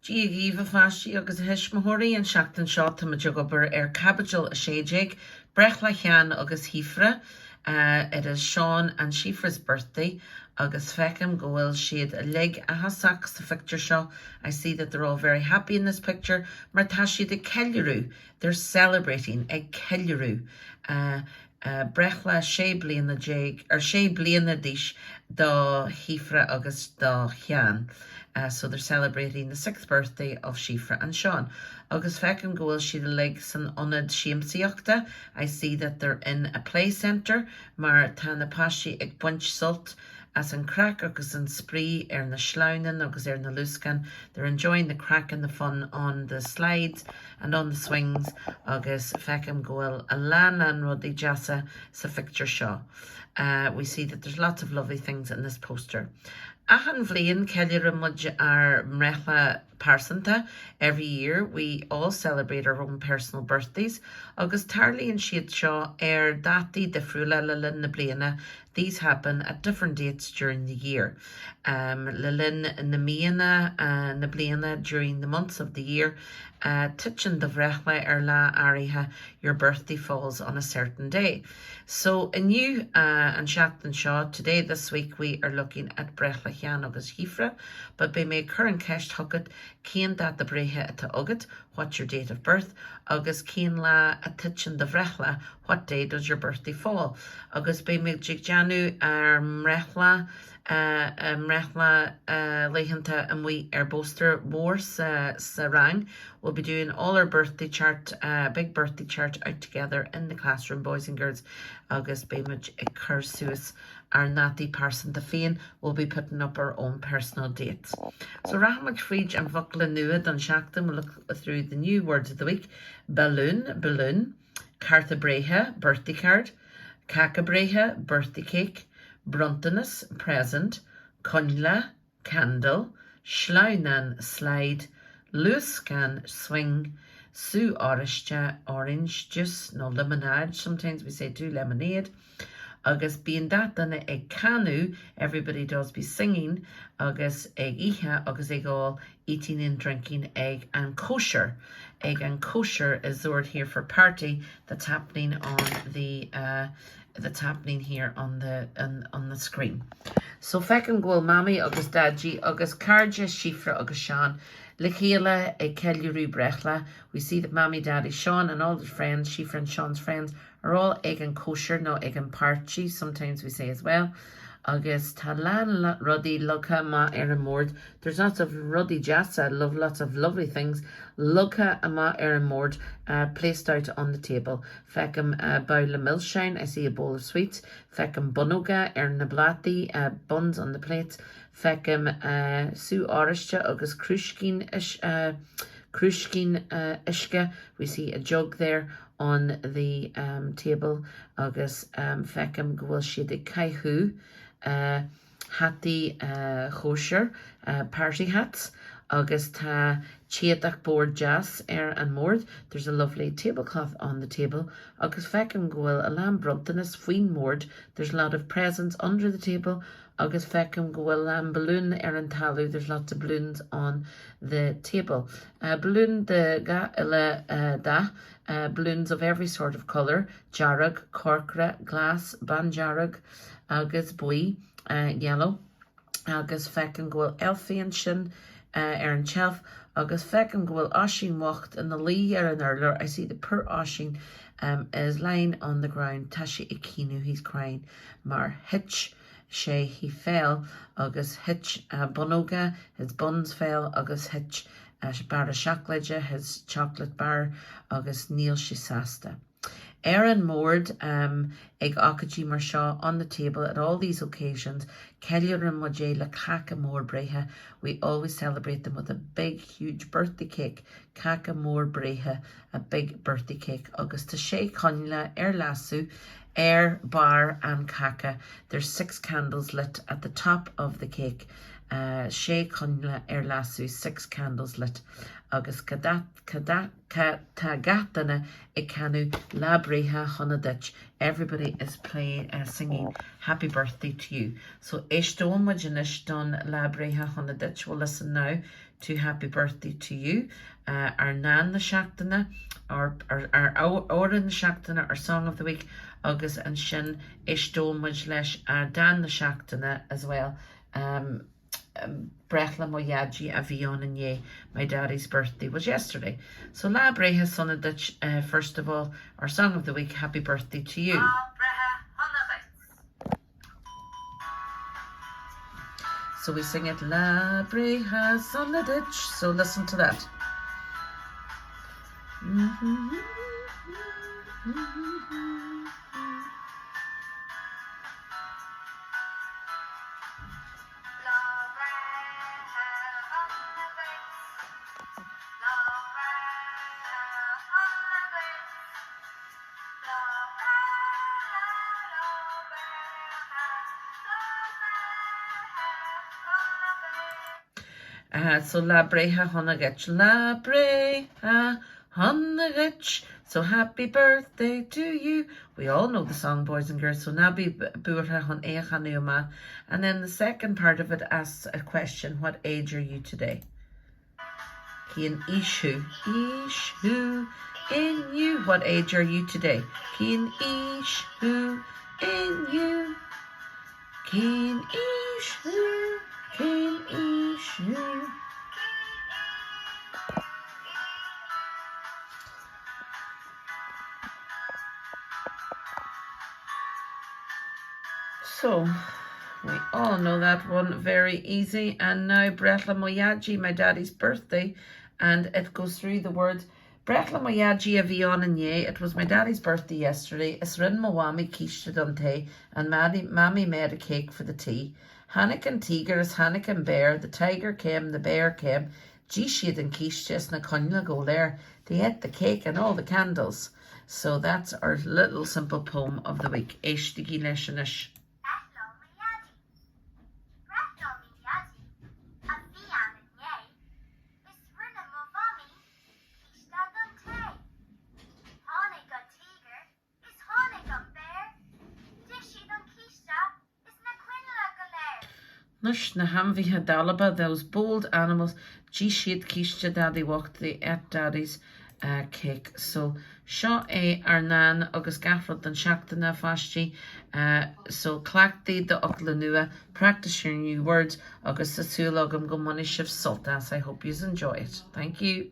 Dia dhaoibh, a pháistí agus a thuismitheoirí. An seachtain seo táimid ag obair ar Caibidil 16, Breithlá Sheáin agus Shíofra. It is Seán and Síofra's birthday agus feicim go bhfuil siad uilig áthasach sa phictiúr seo, I see that they're all very happy in this picture, mar tá siad ag ceiliúradh, they're celebrating, ag ceiliúradh. Breithlá sé bliana déag, or sé bliana d'aois do Shíofra agus do Sheán. So they're celebrating the sixth birthday of Síofra and Seán. Agus feicim go bhfuil siad uilig san ionad siamsaíochta, I see that they're in a play centre, mar tá na páistí ag baint sult as an craic agus an spraoi ar na sleamhnáin agus ar na luascáin, they're enjoying the craic and the fun on the slides and on the swings agus feicim go bhfuil a lán lán rudaí deasa sa phictiúr seo. We see that there's lots of lovely things in this poster. Achan bhliain ceiliúrann muid ár mbreithlá pearsanta, every year we all celebrate our own personal birthdays agus tarlaíonn siad seo ar dátaí difriúla le linn na bliana These happen at different dates during the year. Le linn na míonna na bliana during the months of the year titeann do bhreithlá ar lá áirithe your birthday falls on a certain day. So inniu, an seachtain seo, today, this week, we are looking at breithlá Sheáin agus Shíofra but beidh mé ag cur an cheist chugat cén dáta breithe atá agat, what's your date of birth, agus cén lá a titeann do bhreithlá, What day does your birthday fall? Agus beidh muid ag déanamh ár mbreithlá, mbreithlá laethanta amuigh ar bpóstaer mór sa sa rang. We'll be doing all our birthday chart, big birthday chart out together in the classroom, boys and girls, agus beidh muid ag cur suas ár ndátaí pearsanta féin, we'll be putting up our own personal dates. So rachaidh muid fríd an bhfocla nua don seachtain, we'll look through the new words of the week, balún, balloon. Cárta breithe, birthday card, cáca breithe, birthday cake, bronntanas, present, coinnle, candle, sleamhnán, slide, luascán, swing, sú oráiste, orange juice nó liomanáid, sometimes we say too lemonade, agus bíonn gach duine ag canadh, everybody does be singing, agus ag ithe agus ag ól, eating and drinking ag an cóisir, ag an cóisir is the word here for party that's happening on the uh, that's happening here on the on, on the screen. So feicim go bhfuil Mamaí agus Daidí agus cairde Síofra agus Seán le chéile ag ceiliúradh breithlá. We see that Mammy, Daddy, Sean and all their friends, Síofra and Sean's friends, are all ag an cóisir nó ag an páirtí sometimes we say as well agus tá a lán rudaí leagtha amach ar an mbord there's lots of rudaí deasa love lots of lovely things leagtha amach ar an mbord placed out on the table feicim babhla milseáin I see a bowl of sweets feicim bonnóga ar na plátaí buns on the plates feicim sú oráiste agus crúiscín crúiscín uisce we see a jug there on the table agus feicim go bhfuil siad ag caitheamh hataí chóisir, party hats, agus tá t-éadach boird deas ar an mbord, there's a lovely tablecloth on the table, agus feicim go bhfuil a lán bronntanas faoin mbord, there's a lot of presents under the table, agus feicim go bhfuil a lán balún ar an talamh, there's lots of balloons on the table. Balún de gach uile dath, balloons of every sort of colour, dearg, corcra, glas, bándearg agus buí, yellow, agus feicim go bhfuil elfie ansin ar an tseilf agus feicim go bhfuil Oisín bhocht ina luí ar an urlár, I see the poor Oisín is lying on the ground, tá sé ag caoineadh, he's crying, mar thit sé, he fell, agus thit a bhonnóga, his buns fell, agus thit a barra seacláide, his chocolate bar, agus níl sé sásta. Ar an mbord ag ócáidí mar seo, on the table at all these occasions, ceiliúrann muid é le cáca mór breithe, we always celebrate them with a big huge birthday cake, cáca mór breithe, a big birthday cake, agus tá sé choinnle ar lasadh ar barr an cáca, there's six candles lit at the top of the cake. Sé coinnle ar lasadh, six candles lit, agus tá gach duine ag canadh Lá Breithe Shona Duit, everybody is playing, singing happy birthday to you. So éisteoidh muid anois don Lá Breithe Shona Duit, we'll listen now to happy birthday to you, ár ndán na seachtaine, ár amhrán na seachtaine, our song of the week, agus ansin éisteoidh muid leis ár dán na seachtaine as well. Um, Breithlá mo Dhaidí a bhí ann inné, my daddy's birthday was yesterday. So lá breithe sona duit, uh, first of all, our song of the week, happy birthday to you. Lá breithe shona duit. So we sing it Lá breithe sona duit. So listen to that. Mm -hmm. Mm -hmm. Lá breithe shona duit, Lá breithe shona duit, Lá breithe, lá breithe, lá breithe shona duit. So lá breithe shona duit, Lá breithe shona duit, so happy birthday to you. We all know the song, boys and girls, so ná bí buartha chun é a chanadh amach. And then the second part of it asks a question, what age are you today? Cén aois thú? Aois thú inniu? What age are you today? Cén aois thú inniu? Cén aois thú? Cén aois thú? So, we all know that one, very easy. And now Breithlá mo Dhaidí, my daddy's birthday, and it goes through the words Breithlá mo Dhaidí a bhí ann inné, it was my daddy's birthday yesterday, is rinne mo mhamaí císte don tae, and mammy made a cake for the tea. Tháinig an tíogar is tháinig an béar, the tiger came, the bear came, d'ith siad an císte is na coinnle go léir, they ate the cake and all the candles. So that's our little simple poem of the week. Éistigí leis anois. Breithlá mo Dhaidí. Breithlá mo Dhaidí a bhí ann inné, is rinne mo mhamaí císte don tae. Tháinig an tíogar is tháinig an béar, d'ith siad an císte is na coinnle go léir. Anois na hainmhithe dalba, those bold animals, d'ith siad císte Daidí bhoicht, they ate daddy's cake. So, seo é ár ndán agus gach rud don seachtain, a pháistí. So, cleachtaigh d'fhocla nua, practice your new words, agus tá súil agam go mbainfidh sibh sult as, I hope yous enjoy it. Thank you.